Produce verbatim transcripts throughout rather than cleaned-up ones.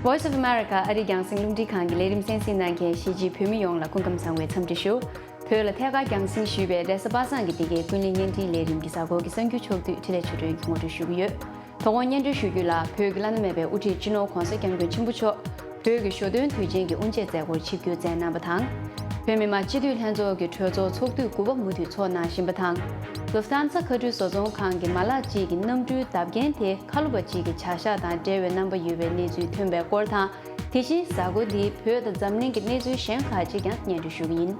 Voice of America ཨ་རིའི་རྒྱང་སྲིང་རླུང་འཕྲིན་ཁང་གི་ལས་རིམ་གསན་གཟིགས་གནང་མཁན་གཞིས་བྱེས་བོད་མི་ཡོངས་ལ་སྐུ་ཁམས་བཟང་བའི་འཚམས་འདྲི་ཞུ། བོད་ལ་ཐད་ཀར་རྒྱང་སྲིང་ཞུས་པའི་རེས་གཟའ་པ་སངས་ཀྱི་འདི་གའི་ཀུན་གླེང་བརྙན་འཕྲིན་ལས་རིམ་གྱི་གཟའ་འཁོར་གྱི་གསར་འགྱུར་ཕྱོགས་བསྡུས་འཕྲིན་ལས་ཆོས་སྒྲོན་གྱིས་ངོ་སྤྲོད་ཞུ་གི་ཡོད། དོ་དགོང་སྙན་སྒྲོན་ཞུ་རྒྱུ་ལ། བོད་ཀྱི་བླ་ན་མེད་པའི་དབུ་ཁྲིད་སྤྱི་ནོར་༧གོང་ས་༧སྐྱབས་མགོན་ཆེན་པོ་མཆོག་བོད་ཀྱི་ཞོ་སྟོན་དུས་ཆེན་གྱི་དབུ་འབྱེད་མཛད་སྒོར་ཆིབས་བསྒྱུར་མཛད་གནང་བ་དང་། བོད་མི་མང་སྤྱི་འཐུས་ལྷན་ཚོགས་ཀྱི་གྲོས་ཚོགས་ཚོགས་དུས་དགུ་པ་མུ་མཐུད་འཚོགས་གནང་བཞིན་པ་དང་། ལུབ་ཐཱན་ས་མཁའ་འགྲུལ་བཟོ་ཚོང་ཁང་གི་མ་ལག་ཅིག་གི་གནམ་གྲུའི་བརྡབ་འགེངས་དེ་ཁ་ལོ་པ་ཅིག་གི་བྱ་གཞག་དང་འབྲེལ་བའི་རྣམ་པ་ཡོད་པའི་གནས་ཚུལ་ཐོན་པའི་སྐོར་དང་། དེ་བཞིན་གཟའ་འཁོར་འདིའི་བོད་དང་འཛམ་གླིང་གི་གནས་ཚུལ་གཞན་ཁག་ཅིག་ཀྱང་སྙན་སྒྲོན་ཞུ་གི་ཡིན།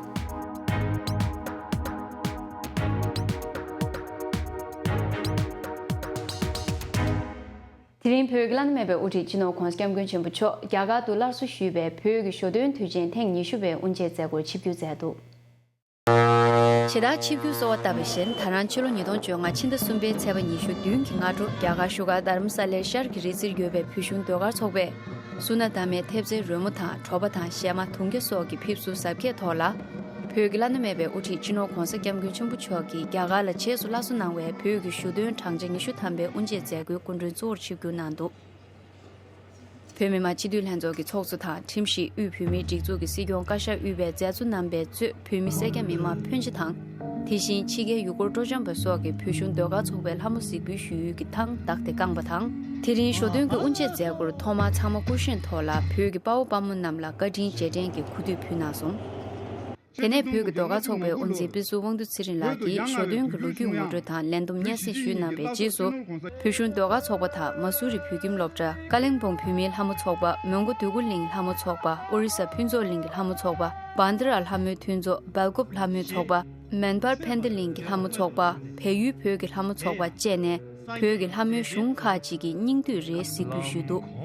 དེ་རིང་བོད་ཀྱི་བླ་ན་མེད་པའི་དབུ་ཁྲིད་སྤྱི་ནོར་༧གོང་ས་༧སྐྱབས་མགོན་ཆེན་པོ་མཆོག་རྒྱ་གར་དུ་སླར་གསོ་ཞུས་པའི་བོད་ཀྱི་ཞོ་སྟོན་དུས་ཆེན་ཐེངས་ཉི་ཤུ་པའི་དབུ་འབྱེད་མཛད་སྒོར་ཆིབས་བསྒྱུར་མཛད་འདུག། ཇི་ལྟར་ཆིབས་བསྒྱུར་གསོལ་བ་བཏབ་པ་བཞིན། ད་རང་ཕྱི་ལོ་ཉིས་སྟོང་བཅོ་ལྔ་ཕྱི་ཟླ་གསུམ་པའི་ཚེས་པ་ཉི་ཤུ་བདུན་གྱི་སྔ་དྲོ། རྒྱ་གར་བཞུགས་སྒར་རྡ་རམ་ས་ལའི་ཤར་གྱི་རི་རྩེར་ཡོད་པའི་བོད་གཞུང་ཟློས་གར་ཚོགས་པས། གསུར་ན་དར་མའི་ཐེབས་རྩའི་རོལ་མོ་དང་། དྲོ་པ་དང་གཞས་མ་དུང་རྒྱ་སོགས་ཀྱི་ཕེབས་བསུ་གཟབ་རྒྱས་ཐོག་ལ། བོད་ཀྱི་བླ་ན་མེད་པའི་དབུ་ཁྲིད་སྤྱི་ནོར་༧གོང་ས་༧སྐྱབས་མགོན་ཆེན་པོ་མཆོག་གིས་རྒྱ་གར་ལ་རྗེས་སུ་སླར་གསོ་གནང་བའི་བོད་ཀྱི་ཞོ་སྟོན་བགྲང་བྱ་ཉི་ཤུ་ཐམ་པའི་དབུ་འབྱེད་མཛད་སྒོའི་སྐུ་མགྲོན་གཙོ་བོར་ཆིབས་བསྒྱུར་གནང་འདུག། བོད་མི་མང་སྤྱི་འཐུས་ལྷན་ཚོགས་ཀྱི་ཚོགས་གཙོ་དང་། ཁྲིམས་ཞིབ་དབུས་བོད་མིའི་སྒྲིག་འཛུགས་ཀྱི་སྲིད་སྐྱོང་བཀའ་ཤག་དབུས་པའི་མཛད་གཙོ་རྣམ་པས་གཙོས་བོད་མི་སེར་སྐྱ་མི་མང་ཕོན་ཆེ་དང་། དེ་བཞིན་ཕྱི་རྒྱལ་ཡུལ་སྐོར་སྤྲོ་འཆམ་པ་སོགས་ཀྱིས་བོད་གཞུང་ཟློས་གར་ཚོགས་པའི་ལྷ་མོ་གཟིགས་འབུལ་ཞུ་ཡུལ་གྱི་ཐང་བདག་སྟེ་བཀང་བ་དང་། དེ་རིང་ཞོ་སྟོན་གྱི་དབུ་འབྱེད་མཛད་སྒོར་ཐོག་མར་ཚང་མ་སྐུ་བཞེངས་ཐོག་ལ་བོད་ཀྱི་དཔའ་བོ་དཔའ་མོ་རྣམས་ལ་བཀའ་དྲིན་རྗེས་དྲན་གྱི་གུས་འདུད་ཕུལ་གནང་སོང་། དེ་ནས་བོད་ཀྱི་ཟློས་གར་ཚོགས་པའི་དབུ་འཛིན་དཔེ་ཟུར་དབང་འདུས་ཚེ་རིང་ལགས་ཀྱིས་ཞོ་སྟོན་གྱི་ལོ་རྒྱུས་ངོ་སྤྲོད་དང་ལས་བསྡོམས་སྙན་སེང་ཞུས་གནང་བའི་རྗེས་སུ། བོད་གཞུང་ཟློས་གར་ཚོགས་པ་དང་། མ་སུ་རི་བོད་ཁྱིམ་སློབ་གྲྭ། ཀ་ལིང་པོང་བོད་མིའི་ལྷ་མོ་ཚོགས་པ། མོན་གྷོ་འདོད་རྒུ་གླིང་ལྷ་མོ་ཚོགས་པ། ཨོ་རི་ས་ཕུན་ཚོགས་གླིང་གི་ལྷ་མོ་ཚོགས་པ། བཱན་དྷ་ར་ལྷ་མོའི་མཐུན་ཚོགས། སྦེལ་ཀོབ་ལྷ་མོའི་ཚོགས་པ། མན་པར་ཕན་བདེ་གླིང་གི་ལྷ་མོ་ཚོགས་པ། བལ་ཡུལ་བོད་ཀྱི་ལྷ་མོ་ཚོགས་པ་བཅས་ནས། བོད་ཀྱི་ལྷ་མོའི་གཞུང་ཁག་ཅིག་གིས་སྙིང་བསྡུས་རེའི་གཟིགས་འབུལ་ཞུས་འདུག།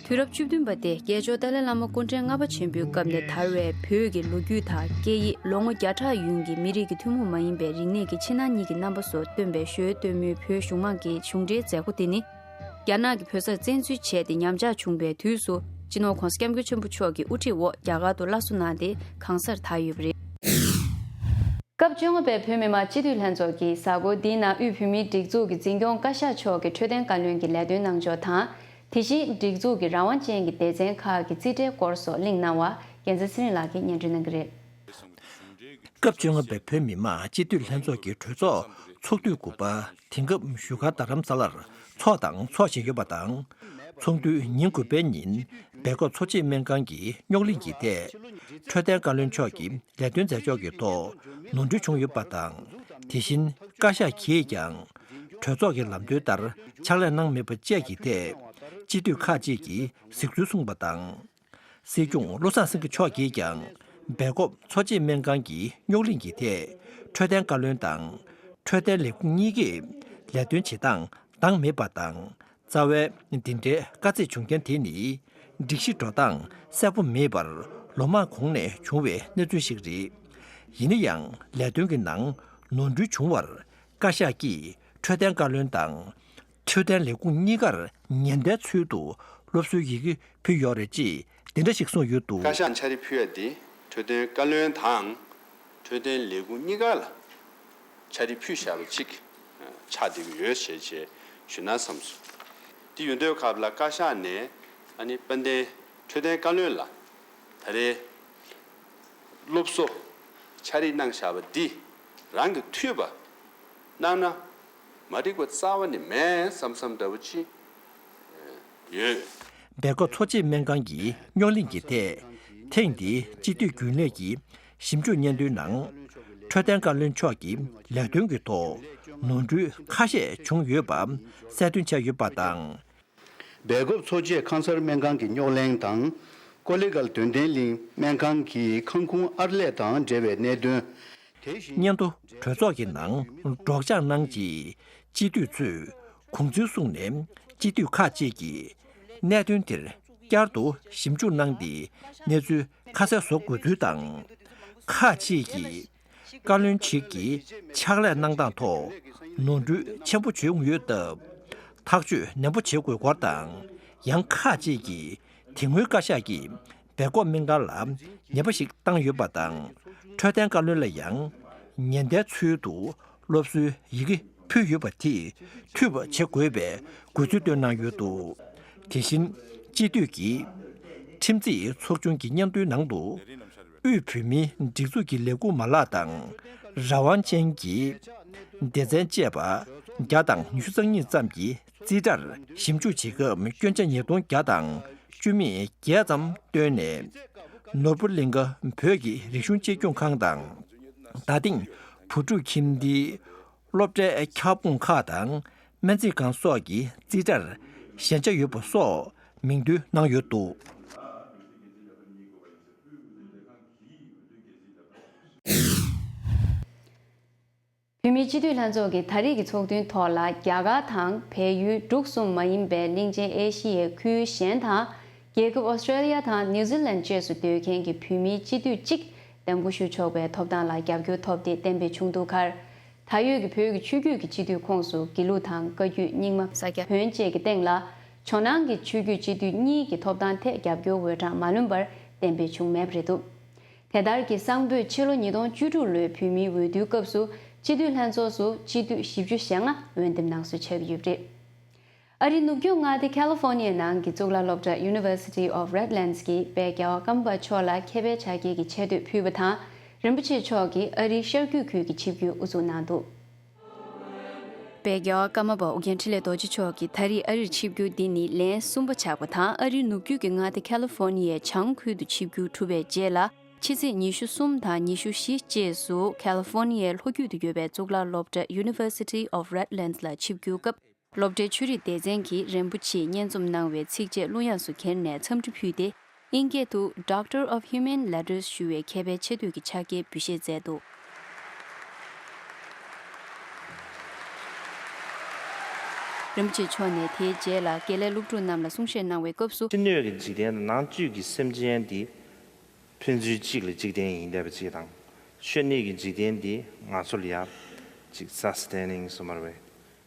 དུས་རབས་བཅུ་བདུན་པ་སྟེ། སྐྱེས་མཆོག་ཏཱ་ལའི་བླ་མ་སྐུ་ཕྲེང་ལྔ་པ་ཆེན་པོའི་སྐབས་ནས་དར་བའི་བོད་ཀྱི་ལོ་རྒྱུས་དང་སྐད་ཡིག་ལོ་ངོ་བརྒྱ་ཕྲག་ཡུན་གྱི་མི་རིགས་ཀྱི་ཐུན་མོང་མ་ཡིན་པའི་རིག་གནས་ཀྱི་ཕྱི་ནང་གཉིས་ཀྱི་རྣམ་པ་སོགས་སྟོན་པའི་ཞོལ་སྟོན་མོའི་བོད་གཞུང་མང་གི་གཞུང་འབྲེལ་མཛད་སྒོ་དེ་ནི། རྒྱ་ནག་གིས་བོད་སར་བཙན་འཛུལ་བྱས་ཏེ་ཉམས་ཆག་བྱུང་བའི་དུས་སུ། སྤྱི་ནོར་༧གོང་ས་༧སྐྱབས་མགོན་ཆེན་པོ་མཆོག་གི་དབུ་ཁྲིད་འོག་རྒྱ་གར་དུ་སླར་གསོ་གནང་སྟེ་གང་སར་དར་ཡོད་པ་རེད། སྐབས་བཅོ་ལྔ་པའི་བོད་མི་མང་སྤྱི་འཐུས་ལྷན་ཚོགས་ཀྱིས་གཟའ་འཁོར་འདིའི་ནང་དབུས་བོད་མིའི་སྒྲིག་འཛུགས་ཀྱི་འཛིན་སྐྱོང་བཀའ་ཤག་མཆོག་གི་འཕྲོད་བསྟེན་བཀའ་བློན་གྱི་ལས་དོན་གནང་ཕྱོགས་དང་། དེ་བཞིན་སྒྲིག་འཛུགས་ཀྱི་རང་དབང་ཅན་གྱི་སྡེ་ཚན་ཁག་གི་རྩིས་ཁྲའི་སྐོར་སོགས་གླེང་གནང་བ། རྒྱལ་མཚན་ཚེ་རིང་ལགས་ཀྱིས་སྙན་སྒྲོན་གནང་གི་རེད། སྐབས་བཅོ་ལྔ་པའི་བོད་མི་མང་སྤྱི་འཐུས་ལྷན་ཚོགས་ཀྱི་གྲོས་ཚོགས་ཚོགས་དུས་དགུ་པ། དེང་སྐབས་བཞུགས་སྒར་རྡ་རམ་ས་ལར་འཚོགས་དང་འཚོགས་བཞིན་ཡོད་པ་དང་། ཚོགས་འདུའི་ཉིན་དགུ་པའི་ཉིན་སྦེལ་ཀོབ་འཚོ་བྱེད་སྨན་ཁང་གི་རྙོག་གླེང་གི་ཐད། འཕྲོད་བསྟེན་བཀའ་བློན་མཆོག་གིས་ལས་དོན་མཛད་ཕྱོགས་ཀྱི་ཐོག་ནོར་འཁྲུལ་བྱུང་ཡོད་པ་དང་། དེ་བཞིན་བཀའ་ཤག་གིས་ཀྱང་གྲོས་ཚོགས་ཀྱི་ལམ་སྟོན་ལྟར་ཕྱག་ལས་གནང་མེད་པ་བཅས་ཀྱི་ཐད། སྤྱི་འཐུས་ཁག་ཅིག་གིས་གཟིགས་ཚུལ་གསུངས་པ་དང་། སྲིད་སྐྱོང་བློ་བཟང་སེང་གེ་མཆོག་གིས་ཀྱང་སྦེལ་ཀོབ་འཚོ་བྱེད་སྨན་ཁང་གི་རྙོག་གླེང་གི་ཐད་འཕྲོད་བསྟེན་བཀའ་བློན་དང་འཕྲོད་བསྟེན་ལས་ཁུངས་གཉིས་ཀས་ལས་དོན་བྱེད་སྟངས་འདང་མེད་པ་དང་། རྩ་བའི་འདི་འདྲའི་དཀའ་ཚེགས་བྱུང་རྐྱེན་དེ་ནི་སྒྲིག་གཞི་འགྲོ་སྟངས་གསལ་པོ་མེད་པར་ལོ་མང་གོང་ནས་བྱུང་བའི་གནས་ཚུལ་ཞིག་རེད། ཡིན་ན་ཡང་ལས་དོན་གྱི་ནང་ནོར་འཁྲུལ་བྱུང་བར་བཀའ་ཤག་གིས་འཕྲོད་བསྟེན་བཀའ་བློན་དང་། འཕྲོད་བསྟེན་ལས་ཁུངས་གཉིས་ཀར་ཉེན་བརྡའི་ཚུལ་དུ་སློབ་གསོའི་ཡི་གེ་ཕུལ་ཡོད་རེད་ཅེས་འདི་འདྲ་ཞིག་གསུངས་ཡོད་འདུག། བཀའ་ཤག་འཕྲལ་སེལ་ཕུལ་ཡ་འདི་འཕྲོད་བསྟེན་བཀའ་བློན་དང་འཕྲོད་བསྟེན་ལས་ཁུངས་གཉིས་ཀ་ལ་འཕྲལ་སེལ་ཕུལ་བཞག་པ་ཅིག་ཆགས་བསྡད་ཀྱི་ཡོད་ཞེས་བྱས་ཞུ་ན་བསམས་སོང་། འདི་ཡོད་དུས་སྐབས་ལ་བཀའ་ཤག་ནས་ཨ་ནི་དཔལ་ལྡན་འཕྲོད་བསྟེན་བཀའ་བློན་ལ་ད་རེས་སློབ་གསོ་འཕྲལ་སེལ་གནང་བཞག་པ་འདི་རང་གི་འཐུས་པ་གནང་ན་མ་འགྲིག་པ་རྩ་བ་ནས་མེད་བསམ་བསམ་འདྲ་བོ་ཅིག་ཡོད། སྦེལ་ཀོབ་འཚོ་བྱེད་སྨན་ཁང་གི་རྙོག་གླེང་གི་ཐད། ཐེངས་འདིའི་སྤྱི་འཐུས་རྒྱུན་ལས་ཀྱི་ཞིབ་འཇུག་སྙན་ཐོའི་ནང་། འཕྲོད་བསྟེན་བཀའ་བློན་མཆོག་གི་ལས་དོན་གྱི་ཐོག་ནོར་འཁྲུལ་ཁ་ཤས་བྱུང་ཡོད་པ་གསལ་སྟོན་བྱས་ཡོད་པ་དང་། སྦེལ་ཀོབ་འཚོ་བྱེད་ཁང་གསར་སྨན་ཁང་གི་རྙོག་གླེང་དང་། ཀོ་ལི་གྷལ་དོན་ལྡན་གླིང་སྨན་ཁང་གི་ཁང་ཁུང་ཨར་ལས་དང་འབྲེལ་བའི་གནད་དོན། དེ་བཞིན། སྙན་ཐོ་གྲོས་ཚོགས་ཀྱི་ནང་སྒྲོག་སྦྱང་གནང་རྗེས། སྤྱི་འཐུས་ཚོས་དགོངས་ཚུལ་གསུངས་ནས། སྤྱི་འཐུས་ཁག་ཅིག་གིས་གནད་དོན་དེར་བསྐྱར་དུ་ཞིབ་འཇུག་གནང་སྟེ། གནས་ཚུལ་ཁ་གསལ་བཟོ་དགོས་ཚུལ་དང་། ཁག་ཅིག་གིས། བཀའ་བློན་ཞིག་གིས་ཕྱག་ལས་གནང་སྟངས་ཐོག་ནོར་འཁྲུལ་ཆེན་པོ་བྱུང་ཡོད་སྟབས། ཐག་གཅོད་ནན་པོ་བྱེད་དགོས་སྐོར་དང་། ཡང་ཁག་ཅིག་གིས་དེ་སྔོན་བཀའ་ཤག་གིས་སྦེལ་ཀོབ་སྨན་ཁང་ལ་ཉེས་པ་ཞིག་བཏང་ཡོད་པ་དང་། འཕྲོད་བསྟེན་བཀའ་བློན་ལ་ཡང་ཉེན་བརྡའི་ཚུལ་དུ་སློབ་གསོའི་ཡི་གེ་ཕུལ་ཡོད་པ་དེས་འཐུས་པ་བྱེད་དགོས་པའི་དགོས་ཚུལ་བཏོན་གནང་ཡོད་འདུག། དེ་བཞིན་ སྤྱི་འཐུས་ཀྱི་ཁྲིམས་རྩིས་ཚོགས་ཆུང་གི་སྙན་ཐོའི་ནང་དུ། དབུས་བོད་མིའི་སྒྲིག་འཛུགས་ཀྱི་ལས་ཁུངས་མ་ལག་དང་། རང་དབང་ཅན་གྱི་སྡེ་ཚན་བཅས་པ་བརྒྱ་དང་ཉི་ཤུ་རྩ་གཉིས་ཙམ་གྱི་རྩིས་ཁྲར་ཞིབ་འཇུག་བྱེད་སྐབས། སྐྱོན་ཆ་ཉིས་སྟོང་བརྒྱ་དང་བཅུ་མེད་བརྒྱད་ཙམ་བཏོན་ནས། ནོར་བུ་གླིང་ཁ་བོད་ཀྱི་རིག་གཞུང་གཅེས་སྐྱོང་ཁང་དང་། རྡ་སྟེང་བུ་ཕྲུག་ཁྱིམ་སྡེའི་སློབ་གྲྭའི་ཁྱབ་ཁོངས་ཁག་དང་སྨན་རྩིས་ཁང་སོགས་ཀྱི་རྩིས་ཁྲར་ཞན་ཆ་ཡོད་པ་སོགས་མིང་འདོན་གནང་ཡོད་འདུག། བོད་མིའི་སྤྱི་འཐུས་ལྷན་ཚོགས་ཀྱི་ད་རེས་ཀྱི་ཚོགས་ཐུན་ཐོག་ལ། རྒྱ་གར་དང་བལ་ཡུལ་འབྲུག་གསུམ་མ་ཡིན་པའི་གླིང་ཆེན་ཨེ་ཤི་ཡའི་ཁུལ་གཞན་དང་། རྒྱལ་ཁབ་ཨོ་སི་ཀྲེ་ལི་ཡ་དང་ནིའུ་ཛི་ལན་བཅས་སུ་སྡོད་མཁན་གྱི་བོད་མིའི་སྤྱི་འཐུས་གཅིག་འདེམས་བསྐོ་ཞུ་ཆོག་པའི་ཐོབ་ཐང་ལ་རྒྱབ་སྐྱོར་ཐོབ་སྟེ་གཏན་འབེབས་བྱུང་འདུག་ཁར། ད་ཡོད་ཀྱི་བོད་ཀྱི་ཆོས་བརྒྱུད་ཀྱི་སྤྱི་འཐུས་ཁོངས་སུ་དགེ་ལུགས་དང་བཀའ་བརྒྱུད། རྙིང་མ། ས་སྐྱ། བོན་བཅས་ཀྱི་སྟེང་ལ། ཇོ་ནང་གི་ཆོས་བརྒྱུད་སྤྱི་འཐུས་གཉིས་ཀྱི་ཐོབ་ཐང་ཐད་རྒྱབ་སྐྱོར་འོས་གྲངས་མ་ལོན་པར་གཏན་འབེབས་བྱུང་མེད་པ་རེད་འདུག། དེ་ལྟར་གྱི་གསང་ཕོད་ཕྱི་ལོ་ཉིས་སྟོང་བཅུ་དྲུག་ལོའི་བོད་མིའི་འོས་བསྡུའི་སྐབས་སུ་སྤྱི་འཐུས་ལྷན་ཚོགས་སུ་སྤྱི་འཐུས་བཞི་བཅུ་ཞེ་ལྔ་འོས་འདེམས་གནང་སྲོལ་ཆགས་ཀྱི་ཡོད་པ་རེད། ཨ་རིའི་ནུབ་རྒྱུད་མངའ་སྡེ་ཁ་ལི་ཧྥོ་ནི་ཡའི་ནང་གི་གཙུག་ལག་སློབ་གྲྭ་University of Redlands གིས་དཔལ་རྒྱལ་བ་ཀརྨ་པ་མཆོག་ལ་མཁས་པའི་ཕྱག་འཁྱེར་གྱི་ཆེ་བསྟོད་ཕུལ་བ་དང་། རིན་པོ་ཆེ་མཆོག་གིས་ཨ་རིའི་ཤར་རྒྱུད་ཁུལ་གྱི་ཆིབས་བསྒྱུར་དབུ་འཛུགས་གནང་འདུག། དཔལ་རྒྱལ་བ་ཀརྨ་པ་ཨོ་རྒྱན་འཕྲིན་ལས་རྡོ་རྗེ་མཆོག་གིས་ད་རེས་ཨ་རིར་ཆིབས་བསྒྱུར་འདི་ནི་ལན་གསུམ་པ་ཆགས་པ་དང་། ཨ་རིའི་ནུབ་རྒྱུད་ཀྱི་མངའ་སྡེ་ཁ་ལི་ཧྥོ་ནི་ཡའི་བྱང་ཁུལ་དུ་ཆིབས་བསྒྱུར་གྲུབ་པའི་རྗེས་ལ། ཕྱི་ཚེས་ཉི་ཤུ་གསུམ་དང་ཉི་ཤུ་བཞི་བཅས་སུ་ཁ་ལི་ཧྥོ་ནི་ཡའི་ལྷོ་རྒྱུད་དུ་ཡོད་པའི་གཙུག་ལག་སློབ་གྲྭ་University of Redlands ལ་ཆིབས་བསྒྱུར་སྐབས། སློབ་གྲྭའི་ཆོས་རིག་སྡེ་ཚན་གྱིས་རིན་པོ་ཆེས་སྙན་རྩོམ་གནང་བའི་ཚིགས་བཅད་གླུ་དབྱངས་སུ་གྱེར་ནས་འཚམས་འདྲི་ཕུལ་ཏེ། དབྱིན་སྐད་དུ་Doctor of Humane Letters ཞུ་བའི་མཁས་པའི་ཆེ་བསྟོད་ཀྱི་ཕྱག་འཁྱེར་འབུལ་བཞེས་མཛད་འདུག། རིན་པོ་ཆེ་མཆོག་ནས་དེའི་རྗེས་ལ་དགེ་ལས་སློབ་ཕྲུག་རྣམས་ལ་གསུང་བཤད་གནང་བའི་སྐབས་སུ། ཕྱི་སྣོད་ཀྱི་འཇིག་རྟེན་དང་ནང་བཅུད་ཀྱི་སེམས་ཅན་འདི་ཕན་ཚུན་གཅིག་ལ་གཅིག་བརྟེན་ཡིན་བསྡད་པ་གཅིག་དང་། ཕྱི་སྣོད་ཀྱི་འཇིག་རྟེན་འདི་ང་ཚོ་ལ་ཡང་གཅིག་sustaining སོ་མར་བས།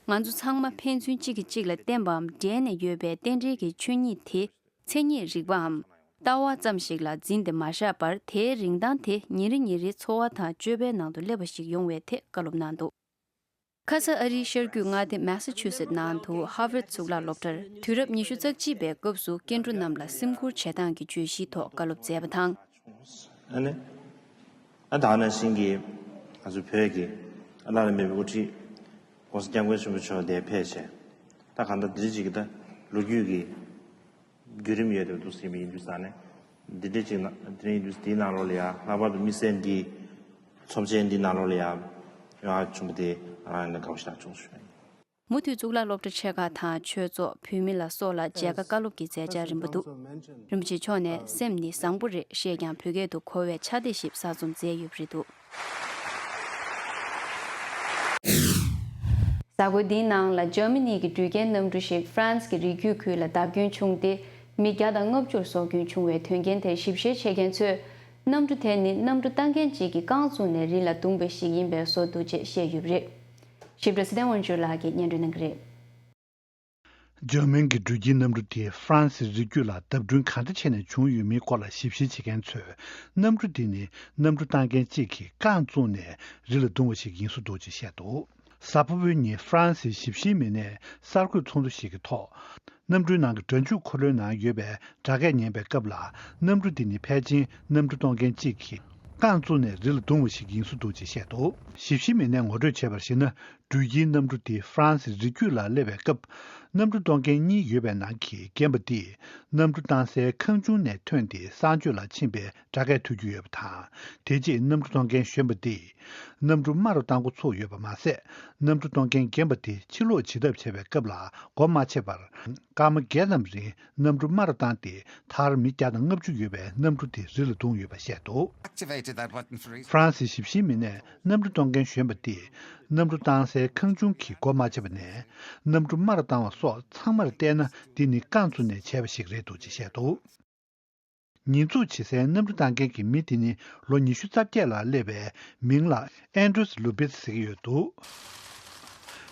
ང་ཚོ་ཚང་མ་ཕན་ཚུན་གཅིག་གིས་གཅིག་ལ་བརྟེན་པའམ་འབྲེལ་ནས་ཡོད་པའི་རྟེན་འབྲེལ་གྱི་ཆོས་ཉིད་དེ། མཚན་ཉིད་རིག་པའམ་ལྟ་བ་ཙམ་ཞིག་ལ་འཛིན་ཏེ་མ་བཞག་པར། དེའི་རིན་ཐང་དེ་ཉིན་རེ་ཉིན་རེའི་འཚོ་བ་དང་སྤྱོད་པའི་ནང་དུ་སླེབས་པ་ཞིག་ཡོང་བའི་ཐད་བཀའ་སློབ་གནང་འདུག། ཁ་ས་ཨ་རིའི་ཤར་རྒྱུད་མངའ་སྡེ་Massachusetts ནང་དུ་Harvard གཙུག་ལག་སློབ་གྲྭར་དུས་རབས་ཉི་ཤུ་རྩ་གཅིག་པའི་སྐབས་སུ་སྐྱེ་འགྲོ་རྣམས་ལ་སེམས་ཁུར་བྱེད་སྟངས་ཀྱི་བརྗོད་གཞིའི་ཐོག་བཀའ་སློབ་མཛད་པ་དང་། ཨ་ནི། ཨ་ད་ནང་བཞིན་གྱི་ང་ཚོ་བོད་ཀྱི་བླ་ན་མེད་པའི་དབུ་ཁྲིད་༸གོང་ས་༸སྐྱབས་མགོན་ཆེན་པོ་མཆོག་འདིར་ཕེབས་བྱས། ད་གང་ལྟར་འདི་རིགས་ཀྱི་ད་ལོ་རྒྱུས་ཀྱི་བརྒྱུད་རིམ་ཡོད་དེ་འདུག་ཟེར་བ་ཡིན་དུས་ཙང་ནས། འདི་འདྲ་ཅིག་ན་དེ་རིང་ཡིན་དུས་འདིའི་ནང་ལོགས་ལ་ཡང་ལྷག་པར་དུ་དམིགས་བསལ་འདི་ཚོགས་ཆེན་འདིའི་ནང་ལོགས་ལ་ཡང་ཡོང་ཡག་བྱུང་བ་དེ་ང་རང་ནས་དགའ་པོ་ཞེ་དྲག་བྱུང་ཞུ་ཡ་ཡིན། མུ་མཐུད་གཙུག་ལག་སློབ་གྲྭ་ཆེ་ཁག་དང་ཆོས་ཚོགས། བོད་མི་ལ་སོགས་ལ་མཇལ་ཁ་བཀའ་སློབ་ཀྱི་མཛད་འཆར་རིམ་པ་འདུག། རིན་པོ་ཆེ་མཆོག་ནས་སེམས་ནི་བཟང་པོ་རེད་ཞེས་ཀྱང་བོད་སྐད་དུ་གོ་བའི་ཕྱག་དེབ་ཞིག་གསར་རྩོམ་མཛད་ཡོད་པ་རེད་འདུག། གཟའ་འཁོར་འདིའི་ནང་ལ་འཇར་མ་ནི་གི་འགྲུལ་སྐྱེལ་གནམ་གྲུ་ཞིག་ཧྥ་རན་སི་གི་རི་རྒྱུད་ཁུལ་ལ་བརྡབ་སྐྱོན་བྱུང་སྟེ། མི་བརྒྱ་དང་ལྔ་བཅུར་སྲོག་སྐྱོན་བྱུང་བའི་དོན་རྐྱེན་དེར་ཞིབ་བཤེར་བྱེད་མཁན་ཚོས། གནམ་གྲུ་དེ་ནི་གནམ་གྲུ་བཏང་མཁན་གཅིག་གིས་རྐང་བཙུགས་ནས་རི་ལ་བརྡུངས་པ་ཞིག་ཡིན་པའི་བཟོ་འདུག་ཅེས་བཤད་ཡོད་པ་རེད། ཞིབ་ཕྲ་སི་ཏན་དབང་ཕྱུག་ལགས་ཀྱིས་སྙན་སྒྲོན་གནང་གི་རེད། འཇར་མན་གྱི་འགྲུལ་སྐྱེལ་གནམ་གྲུ་དེ་ཧྥ་རན་སིའི་རི་རྒྱུད་ལ་བརྡབ་སྐྲུན་གང་འདྲ་བྱས་ནས་བྱུང་ཡོད་མེད་སྐོར་ལ་ཞིབ་བཤེར་བྱེད་མཁན་ཚོས། གནམ་གྲུ་དེ་ནི་གནམ་གྲུ་བཏང་མཁན་གཅིག་གིས་རྐང་བཙུགས་ནས་རི་ལ་བརྡུངས་པ་ཞིག་ཡིན་བཟོ་འདུག་ཅེས་བཤད་འདུག། གཟའ་ཕུར་བུའི་ཉིན་ཧྥ་རན་སིའི་ཞིབ་བཤེར་མི་སྣས་གསར་འགོད་ཚོགས་འདུ་ཞིག་གི་ཐོག། གནམ་གྲུའི་ནང་གི་སྒྲ་འཇུག་འཁོར་ལོའི་ནང་ཡོད་པའི་སྒྲ་སྐད་ཉན་པའི་སྐབས་ལ། གནམ་གྲུ་དེ་ནི་ཕལ་ཆེར་གནམ་གྲུ་གཏོང་མཁན་གཅིག་གིས་རྐང་བཙུགས་ནས་རི་ལ་བརྡུངས་པ་ཞིག་ཡིན་བཟོ་འདུག་ཅེས་བཤད་འདུག། ཞིབ་བཤེར་མི་སྣས་ངོ་སྤྲོད་བྱས་པར་གཞིགས་ན། འགྲུལ་སྐྱེལ་གནམ་གྲུ་དེ་ཧྥ་རན་སིའི་རི་རྒྱུད་ལ་སླེབས་པའི་སྐབས། གནམ་གྲུ་གཏོང་མཁན་གཉིས་ཡོད་པའི་ནང་གི་རྒན་པ་དེས་གནམ་གྲུ་བཏང་སའི་ཁང་ཆུང་ནས་ཐོན་ཏེ་གསང་སྤྱོད་ལ་ཕྱིན་པའི་སྒྲ་སྐད་ཐོས་རྒྱུ་ཡོད་པ་དང་། དེ་རྗེས་གནམ་གྲུ་གཏོང་མཁན་གཞོན་པ་དེས་གནམ་གྲུ་མར་བཏང་འགོ་ཚུགས་ཡོད་པ་མ་ཟད། གནམ་གྲུ་གཏོང་མཁན་རྒན་པ་དེ་ཕྱིར་ལོག་བྱེད་ཐབས་བྱས་པའི་སྐབས་ལ་སྒོ་མ་ཕྱེ་བར། སྐར་མ་བརྒྱད་ཙམ་རིང་གནམ་གྲུ་མར་བཏང་སྟེ། མཐར་མི་བརྒྱ་དང་ལྔ་བཅུ་ཡོད་པའི་གནམ་གྲུ་དེ་རི་ལ་བརྡུངས་ཡོད་པ་བཤད་འདུག། Activated that button for easy. ཧྥ་རན་སིའི་ཞིབ་བཤེར་མི་སྣས་གནམ་གྲུ་གཏོང་མཁན་གཞོན་པ་དེས་གནམ་གྲུ་བཏང་སའི་ཁང་ཆུང་གི་སྒོ་མ་ཕྱེ་བ་ནས། གནམ་གྲུ་མར་བཏང་བ་སོགས་ཚང་མར་བལྟས་ན། འདི་ནི་རྐང་བཙུགས་ནས་བྱས་པ་ཞིག་རེད་འདུག་ཅེས་བཤད་འདུག། ཉེས་འཛུགས་བྱེད་སའི་གནམ་གྲུ་བཏང་མཁན་གྱི་མི་དེ་ནི་ལོ་ཉི་ཤུ་རྩ་བརྒྱད་ལ་སླེབས་པའི་མིང་ལ་Andreas Lubitz ཟེར་གྱི་ཡོད་འདུག།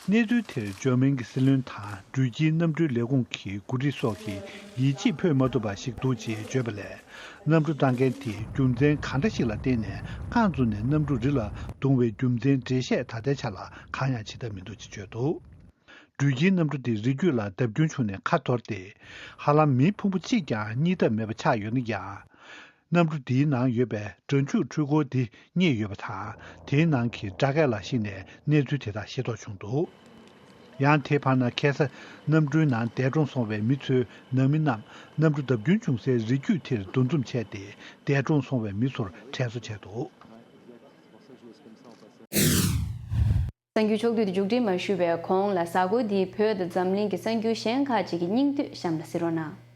གནས་ཚུལ་དེར་འཇར་མན་གྱི་སྲིད་བློན་དང་འགྲུལ་སྐྱེལ་གནམ་གྲུའི་ལས་ཁུངས་ཀྱི་འགོ་ཁྲིད་སོགས་ཀྱིས་ཡིད་ཆེས་འཕོས་མ་ཐུབ་པ་ཞིག་འདུག་ཅེས་བརྗོད་པ་ལས། གནམ་གྲུ་བཏང་མཁན་དེས་རྒྱུ་མཚན་གང་འདྲ་ཞིག་ལ་བརྟེན་ནས་རྐང་བཙུགས་ནས་གནམ་གྲུ་རི་ལ་བརྡུངས་པའི་རྒྱུ་མཚན་འགྲེལ་བཤད་ད་ལྟའི་ཆ་ལ་གང་ཡང་བྱེད་ཐབས་མི་འདུག་ཅེས་བརྗོད་འདུག། འགྲུལ་སྐྱེལ་གནམ་གྲུ་དེ་རི་རྒྱུད་ལ་བརྡབ་སྐྱོན་བྱུང་ནས་ཁ་འཐོར་ཏེ། ཧ་ལམ་མིའི་ཕུང་པོ་གཅིག་ཀྱང་རྙེད་ཐབས་མེད་པ་ཆགས་ཡོད་ན་ཡང་། གནམ་གྲུ་དེའི་ནང་ཡོད་པའི་སྒྲ་འཇུག་འཕྲུལ་འཁོར་དེ་རྙེད་ཡོད་པ་དང་། དེའི་ནང་གི་སྒྲ་སྐད་ལ་གཞིགས་ནས་གནས་ཚུལ་དེ་དག་ཤེས་རྟོགས་བྱུང་འདུག། ཡང་དེའི་བར་ན་ཁ་སང་གནམ་གྲུའི་ནང་འདས་གྲོངས་སོང་བའི་མི་ཚོའི་ནང་མི་རྣམས་གནམ་གྲུ་བརྡབ་སྐྱོན་བྱུང་སའི་རི་རྒྱུད་དེར་འདུ་འཛོམས་བྱས་ཏེ། འདས་གྲོངས་སོང་བའི་མི་ཚོར་དྲན་གསོ་བྱས་འདུག། གསར་འགྱུར་ཕྱོགས་བསྡུས་དེ་མཇུག་སྒྲིལ་མ་ཞུས་པའི་གོང་ལ། གཟའ་འཁོར་འདིའི་བོད་དང་འཛམ་གླིང་གི་གསར་འགྱུར་གཞན་ཁག་ཅིག་གི་སྙིང་བསྡུས་གཤམ་ལ་གཟིགས་རོགས་གནང་།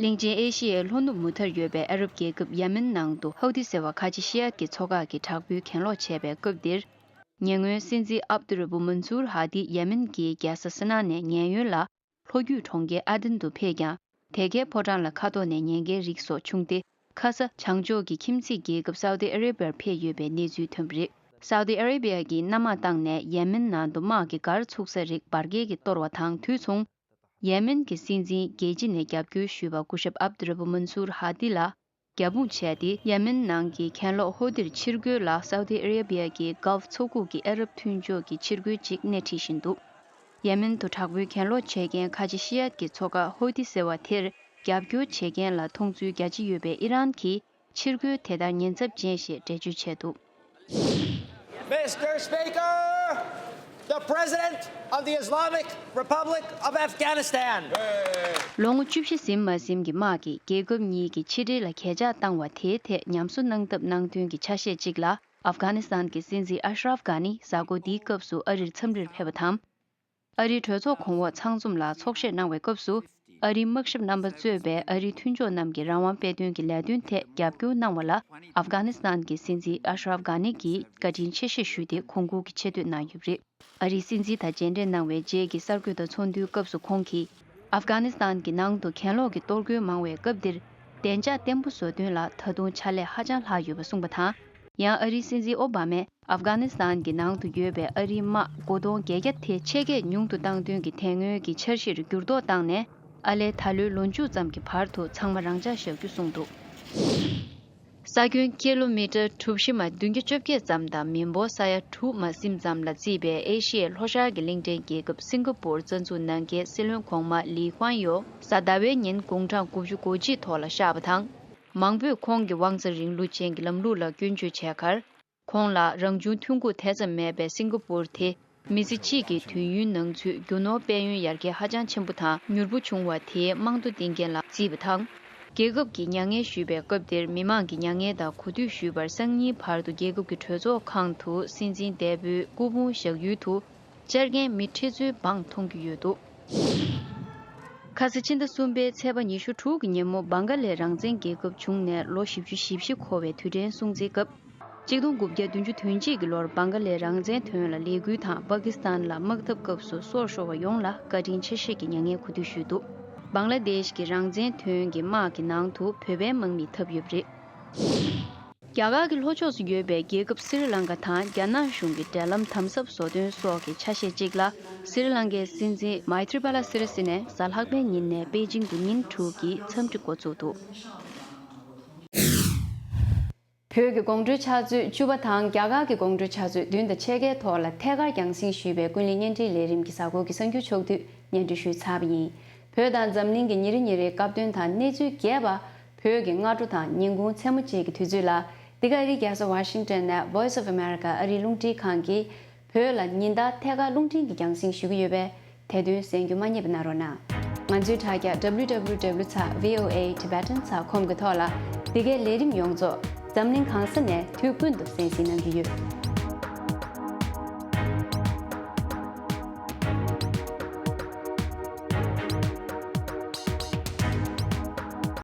གླིང་ཆེན་ཨེ་ཤི་ཡའི་ལྷོ་ནུབ་མུ་མཐར་ཡོད་པའི་ཨ་རབ་རྒྱལ་ཁབ་ཡེ་མེན་ནང་དུ་ཧའུ་ཐི་ཟེར་བ་ཁ་ཆེ་ཤི་ཡཱཏ་ཀྱི་ཚོགས་ཁག་གིས་དྲག་པོའི་གྱེན་ལོག་བྱས་པའི་སྐབས་འདིར། ཉེ་སྔོན་སྲིད་འཛིན་ཨབ་ཏུ་ར་བུ་མན་སུར་ཧ་དི་ཡེ་མེན་གྱི་རྒྱལ་ས་སི་ན་ནས་ཉེན་གཡོལ་ལ། ལྷོ་རྒྱུད་གྲོང་ཁྱེར་ཨ་དན་དུ་ཕེབས་ཀྱང་། དེ་གའི་ཕོ་བྲང་ལ་མཁའ་ཐོག་ནས་ཉེན་ཁའི་རིགས་སོགས་བྱུང་སྟེ། ཁ་ས་བྱང་ཕྱོགས་ཀྱི་ཁྱིམ་མཚེས་རྒྱལ་ཁབ་སའུ་དི་ཨ་རེ་བྷི་ཡར་ཕེབས་ཡོད་པའི་གནས་ཚུལ་ཐོན་པ་རེད། སའུ་དི་ཨ་རེ་བྷི་ཡ་གིས་གནམ་དམག་བཏང་ནས་ཡེ་མེན་ནང་དུ་དམག་གི་སྒར་ཚུགས་ས་རིགས་འབར་གས་ཀྱིས་གཏོར་བ་དང་དུས་མཚུངས། ཡེ་མེན་གྱི་སྲིད་འཛིན་རྒྱལ་སྤྱི་ནས་རྒྱབ་སྐྱོར་ཞུས་པ་སྐུ་ཞབས་ཨབ་ཏུ་ར་བུ་མན་སུར་ཧ་དི་ལ། རྒྱབ་དཔུང་བྱས་ཏེ། ཡེ་མེན་ནང་གི་གྱེན་ལོག་ཧོ་ཏིར་ཕྱིར་རྒོལ་ལ། སའུ་དི་ཨ་རེ་བྷི་ཡ་གི་གྷལཕ་མཚོ་ཁུག་གི་ཨ་རབ་མཐུན་ཕྱོགས་ཀྱི་ཕྱིར་རྒོལ་ཅིག་སྣེ་ཁྲིད་བཞིན་འདུག། ཡེ་མེན་དུ་དྲག་པོའི་གྱེན་ལོག་བྱེད་མཁན་ཁ་ཆེ་ཤི་ཡཱཏ་ཀྱི་ཚོགས་ཁག་ཧོ་ཏི་ཟེར་བ་དེར་རྒྱབ་སྐྱོར་བྱེད་མཁན་ལ་མཐོང་ཚུལ་རྒྱ་ཆེ་ཡོད་པའི་ཨི་རན་གྱིས། ཕྱིར་རྒོལ་དེ་ལྟར་ཉེན་ཚབས་ཅན་ཞེས་འགྲེལ་བརྗོད་བྱས་འདུག། Mister Speaker, the President of the Islamic Republic of Afghanistan. ལོ་ངོ་བཅུ་བཞི་ཟིན་མ་ཟིན་གྱི་དམག་གིས་རྒྱལ་ཁབ་གཉིས་ཀྱི་ཕྱི་འབྲེལ་ལ་གས་ཆག་བཏང་བ་དེའི་ཐད་ཉམས་གསོ་གནང་ཐབས་གནང་དོན་གྱི་ཆ་ཤས་གཅིག་ལ། ཨབ་གྷ་ནི་སི་ཐན་གྱི་སྲིད་འཛིན་ཨ་ཤ་རབ་གྷ་ནི་གཟའ་འཁོར་འདིའི་སྐབས་སུ་ཨ་རིར་འཚམས་འདྲིར་ཕེབས་པ་དང་། ཨ་རིའི་གྲོས་ཚོགས་གོང་འོག་ཚང་འཛོམས་ལ་ཚོགས་བཞེས་གནང་བའི་སྐབས་སུ། ཨ་རིའི་དམག་ཞབས་རྣམ་པ་གཙོས་པའི་ཨ་རིའི་མཐུན་ཕྱོགས་རྣམས་ཀྱི་རང་དབང་དཔེ་སྟོན་གྱི་ལས་དོན་ཐད་རྒྱབ་སྐྱོར་གནང་བ་ལ། ཨབ་གྷ་ནི་སི་ཐན་གྱི་སྲིད་འཛིན་ཨ་ཤ་རབ་གྷ་ནི་གྱིས་བཀའ་དྲིན་ཆེ་ཞེས་ཞུས་ཏེ། གོང་བཀུར་གྱི་ཆེ་བསྟོད་གནང་ཡོད་པ་རེད། ཨ་རིའི་སྲིད་འཛིན་དང་མཇལ་འཕྲད་གནང་བའི་རྗེས་ཀྱི་གསར་འགོད་པ་ཚོགས་འདུའི་སྐབས་སུ་ཁོང་གིས། ཨབ་གྷ་ནི་སི་ཐན་གྱི་ནང་དུ་གྱེན་ལོག་གི་གཏོར་རྒོལ་མང་བའི་སྐབས་འདིར། བདེ་འཇགས་བརྟན་པོ་བཟོ་དོན་ལ་ད་དུང་ཕྱག་ལས་ཧ་ཅང་ལྷག་ཡོད་པ་གསུངས་པ་དང་། ཡང་ཨ་རིའི་སྲིད་འཛིན་ཨོ་བྷ་མས་ཨབ་གྷ་ནི་སི་ཐན་གྱི་ནང་དུ་ཡོད་པའི་ཨ་རིའི་དམག་མགོ་སྟོང་བརྒྱད་བརྒྱ་དེ་ཆེད་སྐྱེད་ཉུང་དུ་བཏང་དོན་གྱི་དེ་སྔོན་གྱི་འཆར་གཞིར་འགྱུར་ལྡོག་བཏང་ནས། ཨ་ལས་ད་ལོའི་ལོ་མཇུག་ཙམ་གྱི་བར་དུ་ཚང་མ་རང་འཇགས་བཞག་རྒྱུ་གསུངས་འདུག། ས་ཁྱོན་ཀི་ལོ་མི་ཊར་གྲུ་བཞི་མ་བདུན་བརྒྱ་བཅོ་བརྒྱད་ཙམ་དང་མི་འབོར་ས་ཡ་དྲུག་མ་ཟིན་ཙམ་ལ་བརྩིས་པའི་ཨེ་ཤི་ཡའི་ལྷོ་ཤར་གྱི་གླིང་ཕྲན་རྒྱལ་ཁབ་སིང་ག་པོར་རྩ་འཛུགས་གནང་མཁན་སྲིད་བློན་གོང་མ་ལི་ཁུང་ཡོ་གཟའ་ཟླ་བའི་ཉིན་དགུང་གྲངས་དགུ་བཅུ་གོ་གཅིག་ཐོག་ལ་གཤེགས་པ་དང་། མང་པོས་ཁོང་གི་དབང་ཆ་རིང་ལུགས་ཅན་གྱི་ལམ་ལུགས་ལ་སྐྱོན་བརྗོད་བྱས་ཁར། ཁོང་ལ་རང་བྱུང་ཐོན་ཁུངས་དེ་ཙམ་མེད་པའི་སིང་ག་པོར་དེ། མི་ཚེ་གཅིག་གི་དུས་ཡུན་ནང་ཚུད་རྒྱུ་ནོར་དཔལ་ཡོན་ཡར་རྒྱས་ཧ་ཅང་ཆེན་པོ་དང་མྱུར་པོ་བྱུང་བ་དེའི་རྨང་རྡོ་བཏིང་མཁན་ལ་བརྩིས་པ་དང་། རྒྱལ་ཁབ་ཀྱི་མྱ་ངན་ཞུས་པའི་སྐབས་དེར་མི་མང་གི་མྱ་ངན་དང་གོ་ཐོས་ཞུས་པར་སང་ཉིན་བར་དུ་རྒྱལ་ཁབ་ཀྱི་གྲོས་ཚོགས་ཁང་དུ་སྲིད་འཛིན་འདས་པོའི་སྐུ་ཕུང་བཞག་ཡུལ་དུ་བཅར་མཁན་མི་ཁྲི་ཚོའི་འབངས་མཐོང་རྒྱུ་ཡོད་འདུག། ཁ་ས་ཕྱི་ཟླ་གསུམ་པའི་ཚེས་པ་ཉི་ཤུ་དྲུག་གི་ཉིན་མོ་བང་ག་ལའི་རང་བཙན་རྒྱལ་ཁབ་བྱུང་ནས་ལོ་བཞི་བཅུ་ཞེ་བཞི་འཁོར་བའི་དུས་དྲན་སྲུང་བརྩིའི་སྐབས། གཅིག་སྟོང་དགུ་བརྒྱ་བདུན་ཅུ་དོན་གཅིག་གི་ལོར་བང་ག་ལའི་རང་བཙན་དོན་ལ་ལས་འགུལ་དང་པ་ཀི་སི་ཐན་ལ་དམག་འཐབ་སྐབས་སུ་སྲོག་ཤོར་བ་ཡོངས་ལ་བཀའ་དྲིན་ཆེ་ཞེས་ཀྱི་མྱ་ངན་གོ་སྒྲིག་ཞུས་འདུག། བང་ལ་དེཤ་གི་རང་བཙན་དོན་གྱི་དམག་གི་ནང་དུ་བོད་པའི་དམག་མི་འཐབ་ཡོད་པ་རེད། རྒྱ་གར་གྱི་ལྷོ་ཕྱོགས་སུ་ཡོད་པའི་རྒྱལ་ཁབ་སི་རི་ལང་ཀ་དང་རྒྱ་ནག་གཞུང་གི་འབྲེལ་ལམ་དམ་ཟབ་བཟོ་དོན་སོགས་ཀྱི་ཆ་ཤས་གཅིག་ལ། སི་རི་ལང་ཀའི་སྲིད་འཛིན་མཱི་ཐི་རི་པཱ་ལ་སི་རི་སེ་ནས་གཟའ་ལྷག་པའི་ཉིན་ནས་པེ་ཅིང་དུ་ཉིན་དྲུག་གི་འཚམས་འདྲི་འགོ་བཙུགས་འདུག། བོད་ཀྱི་དགོང་དྲོའི་ཆུ་ཚོད་བཅུ་པ་དང་རྒྱ་གར་གྱི་དགོང་དྲོའི་ཆུ་ཚོད་བདུན་དང་ཕྱེད་ཀའི་ཐོག་ལ་ཐད་ཀར་རྒྱང་སྲིང་ཞུས་པའི་ཀུན་གླེང་བརྙན་འཕྲིན་ལས་རིམ་གྱི་གཟའ་འཁོར་གྱི་གསར་འགྱུར་ཕྱོགས་བསྡུས་སྙན་སྒྲོན་ཞུས་ཚར་བ་ཡིན། བོད་དང་འཛམ་གླིང་གི་ཉིན་རེ་ཉིན་རེའི་སྐབས་དོན་དང་གནས་ཚུལ་རྒྱས་པ། བོད་ཀྱི་སྔ་དྲོ་དང་ཉིན་གུང་མཚན་མོ་བཅས་ཀྱི་དུས་ཚོད་ལ། འདི་ག་ཨ་རིའི་རྒྱལ་ས་ཝ་ཤིང་ཊོན་ནས་Voice of America ཨ་རིའི་རླུང་འཕྲིན་ཁང་གིས་བོད་ལ་ཉིན་ལྟར་ཐད་ཀར་རླུང་འཕྲིན་གྱི་རྒྱང་སྲིང་ཞུ་གི་ཡོད་པས། དེ་དོན་གསན་རྒྱུ་མ་བསྙེལ་བ་གནང་རོགས་གནང་། ང་ཚོའི་དྲ་རྒྱ་W W W dot V O A Tibetan dot com གི་ཐོག་ལ་འདི་གའི་ལས་རིམ་ཡོངས་རྫོགས་འཛམ་གླིང་གང་ས་ནས་དུས་ཀུན་ཏུ་གསན་གཟིགས་གནང་གི་ཡོད།